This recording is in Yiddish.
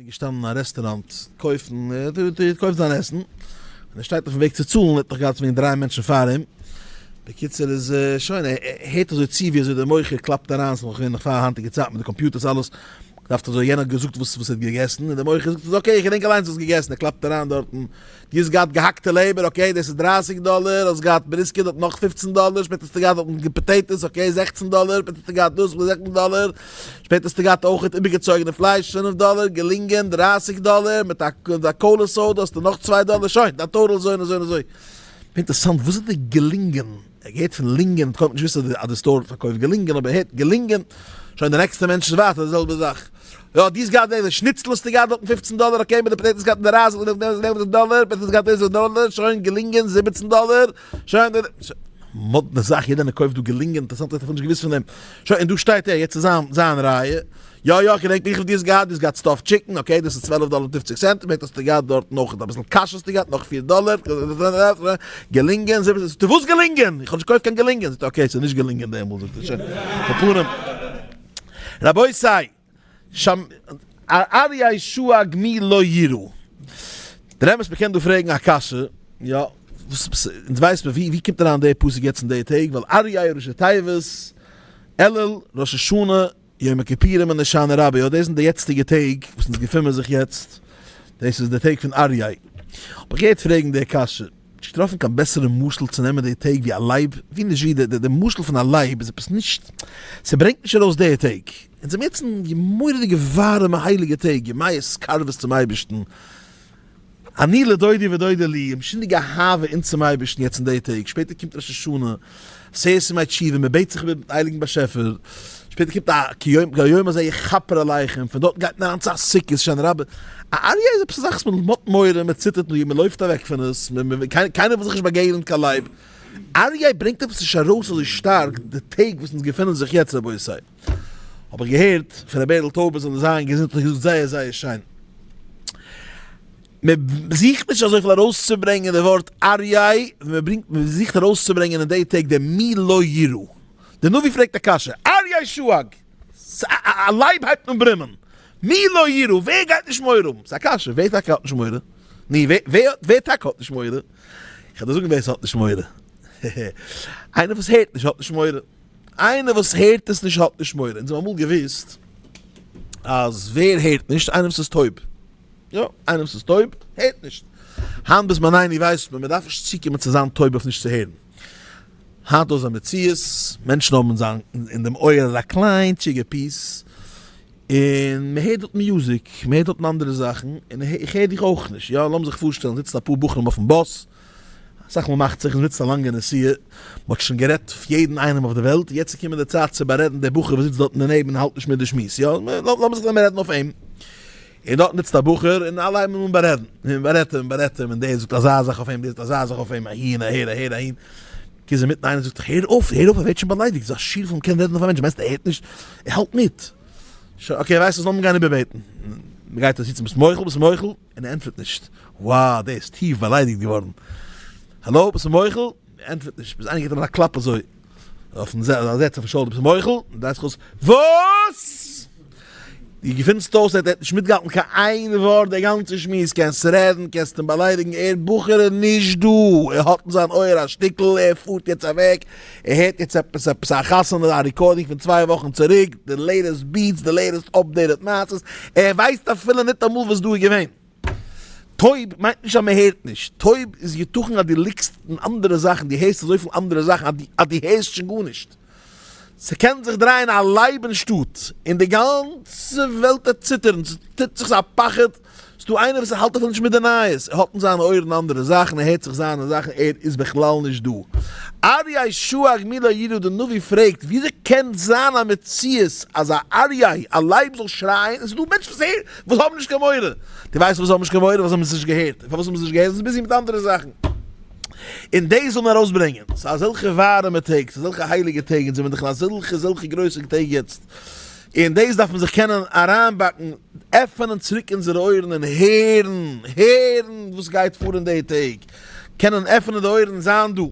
איינער געשטאנען אין א רעסטוראנט קויפן, ער האט געקויפט זיין עסן, און ער שטייט אויפן וועג צו צאלן, ער האט נאך געהאט וועגן דריי מענטשן פאר אים, בקיצור איז שוין, ער הערט אזוי צו ווי אזוי דער מוכר קלאפט אריין, ס'איז נאך געווען נאך פאר היינטיגע צייט מיט די קאמפיוטערס אלעס, דארפט אזוי יענער האט געזאגט וואס וואס ער האט געגעסן, און דער מוכר זאגט אזוי okay איך געדענק אליינס וואס געגעסן, ער קלאפט אריין דארטן, דו האסט געהאט געהאקטע לעבער, okay דאס איז דרייסיג דאלער, האסט געהאט brisket דארט נאך פופצן דאלער, שפעטער האסטו געהאט דארטן potatoes, okay זעכצן דאלער, שפעטער האסטו געהאט דאס זעכצן דאלער, שפעטער האסטו געהאט אויכעט איבערגעצויגענע פלייש פינף דאלער, געלונגען דרייסיג דאלער, מיט א cola soda האסטו נאך צוויי דאלער, שוין, דיין total אזוי און אזוי און אזוי. אינטערסאנט, וואס איז די געלונגען? ער געהערט פון לינגען, קודם נישט געוואוסט אז די store פארקויפט געלונגען, אבער ער הערט געלונגען, שוין די נעקסטע מענטש איז ווייטער די זעלבע זאך. יא, דו האסט געהאט די שניצל האסטו געהאט דארטן פופצן דאלער, okay מיט די potatoes געהאט און די רייז דאלער, potatoes געהאט דאס דאלער, שוין געלונגען זיבעצן דאלער, שוין די. מאדנע זאך, יעדער איינער קויפט דא געלונגען, אינטערעסאנט איך האב נישט געוואוסט פון דעם. שוין און דא שטייט ער, יעצט איז זיין זיין רייע. יא יא כ'געדענק מיך וואס דו האסט געהאט, דו האסט געהאט stuffed chicken, okay דאס איז צוועלף דאלער און פופציג סענט, שפעטער האסטו געהאט דארט נאך אביסל קאש האסטו געהאט נאך פיר דאלער, געלונגען זיבעצן, זאגט ער וואס געלונגען? איך האב נישט געקויפט קיין געלונגען, זאגט ער okay ס'איז נישט געלונגען דעמאלט, זאגט ער שוין, על כל פנים רבותי, שם אריה שאג מי לא יירא. דער אמת מ'קען דא פרעגן א קשיא, יא, וואס אונז ווייסט מען ווי ווי קומט אריין דער פסוק יעצט אין די טעג, ווייל אריה ראשי תיבות, אלול, ראש השנה, יום הכיפורים און הושענא רבה, יא דאס זענען די יעצטיגע טעג וואס אונז געפינען זיך יעצט, דאס איז די טעג פון אריה. האב איך געהערט פרעגן די קשיא, נישט געטראפן קיין בעסערע משל צו נעמען די טעג ווי א לייב, ווי נישט ווי, די משל פון א לייב איז עפעס נישט, ס'ברענגט נישט ארויס די טעג, אונז זעמיר יעצט אין די מורא'דיגע ווארעמע הייליגע טעג, ימי התקרבות צום אייבערשטן, אני לדודי ודודי לי, משונה'דיגע אהבה אונז צום אייבערשטן יעצט אין די טעג, שפעטער קומט ראש השנה, עשרת ימי תשובה, מען בעט זיך איבער מיטן הייליגן באשעפער, שפעטער קומט א כיום הזה יכפר עליכם, פון דארט גייט מען אריין צו א סוכות הושענא רבה, א אריה איז עפעס א זאך וואס מען האט מורא, מען ציטערט, מען לויפט אוועק פון עס, קיינער וויל זיך נישט באגעגענען מיט קיין לייב, אריה ברענגט עפעס נישט ארויס אזוי שטארק די טעג וואס אונז געפינען זיך יעצט רבותי. האב איך געהערט פון ר' בערל טויבער זאל זיין געזונט האט ער געזאגט זייער זייער שיין. מען זוכט נישט אזויפיל ארויסצוברענגען די ווארט אריה, מען ברענגט מען זוכט ארויסצוברענגען אין די טעג די מי לא יירא. די נביא פרעגט א קשיא, אריה שאג! א לייב הייבט אן ברומען, מי לא יירא, ווער גייט נישט מורא האבן? ס'איז א קשיא, ווער טאקע האט נישט מורא? נו, ווער טאקע האט נישט מורא? איך וועל דיר זאגן ווער ס'האט נישט מורא. איינער וואס הערט נישט האט נישט מורא. איינער וואס הערט עס נישט האט נישט מורא. אונז האבן אמאל געוואוסט אז ווער הערט נישט? איינער וואס איז טויב. יא, איינער וואס איז טויב הערט נישט. היינט בזמנינו ווייסט מען, מען דארף נישט צוקומען צו זיין טויב אויף נישט צו הערן. היינט איז א מציאות, מענטשן האבן זיין אין דעם אויער אזא קליינטשיגע piece, און מען הערט דארט music, מען הערט דארטן אנדערע זאכן, און איך הער דיך אויך נישט. יא, לאמיר זיך פארשטעלן, זיצן אפאר בחורים אויפן באס, אסאך מאל מאכט זיך, מ'זיצט א לאנגע נסיעה, מ'האט שוין גערעדט אויף יעדן איינעם אויף די וועלט, יעצט איז געקומען די צייט צו בארעדן דער בחור וואס זיצט דארטן דערנעבן און האלט נישט מיט די שמועס, יא, לאמיר זיך נעמען רעדן אויף אים. און דארטן זיצט א בחור און אלע הייבן אן בארעדן, און מ'בארעדט אים, מ'בארעדט אים, און דער זאגט אזא זאך אויף אים, דער זאגט אזא זאך אויף אים, אהין, אהער, אהער, אהין. קיז אינמיטן איינער זאגט, הער אויף, הער אויף, ער ווערט שוין באליידיגט, ס'איז א שיעור פון מ'קען רעדן אויף א מענטש, מיינסט ער הערט נישט? ער האלט מיט. שוין, okay, ווייסט וואס, לאמיר גיין איבערבעטן. מ'גייט אויס זיצן, ביסט מוחל? ביסט מוחל? און ער ענטפערט נישט. wow, דער איז טיף באליידיגט געווארן. האלא, ביסט מוחל? ער ענטפערט נישט. ביז איינער גיבט אים אזא קלאפ אזוי אויפן א זעץ אויפן shoulder, ביסט מוחל? און דרייט זיך אויס, וואס? דו געפינסט אויס ער האט נישט מיטגעהאלטן קיין איין ווארט די גאנצע שמועס, קענסט רעדן, קענסט אים באליידיגן, ער בחור איז נישט דא, ער האט אין זיין אויער א שטיקל, ער פארט יעצט אוועק, ער הערט יעצט עפעס עפעס א חתונה א recording פון צוויי וואכן צוריק, די latest beats, די latest updated מעשות, ער ווייסט אפילו ניטאמאל וואס דא איז געווען. טויב מיינט נישט אז מען הערט נישט, טויב איז יתכן אז דו ליגסט אין אנדערע זאכן, דו הערסט אזויפיל אנדערע זאכן אז דו הערסט שוין גארנישט. ס'קען זיך דרייען א לייב אין שטאט און די גאנצע וועלט וועט ציטערן, ס'טוט זיך אזא פחד, ס'דא איינער וואס האלט אפילו נישט מיט די נייעס, ער האט אין זיינע אויערן אנדערע זאכן, ער הערט זיך זיינע זאכן, ער איז בכלל נישט דא. אריה שאג מי לא יירא, די נביא פרעגט, וויאזוי קען זיין א מציאות אז א אריה, א לייב זאל שרייען, און ס'דא מענטשן וואס הערן, וואס האבן נישט קיין מורא? דו ווייסט פארוואס זיי האבן נישט קיין מורא? ווייל זיי האבן עס נישט געהערט. און פארוואס האבן זיי עס נישט געהערט? זיי זענען busy מיט אנדערע זאכן. און דאס זאל מען ארויסברענגען. ס'איז אזעלכע ווארעמע טעג, ס'איז אזעלכע הייליגע טעג, אונז זעמיר דאך אין אזעלכע אזעלכע גרויסע טעג יעצט. און דאס דארף מען זיך קענען אריינבאקן, עפענען צוריק אונזערע אויערן און הערן, הערן וואס גייט פאר אין די טעג. קענען עפענען די אויערן און זיין דא.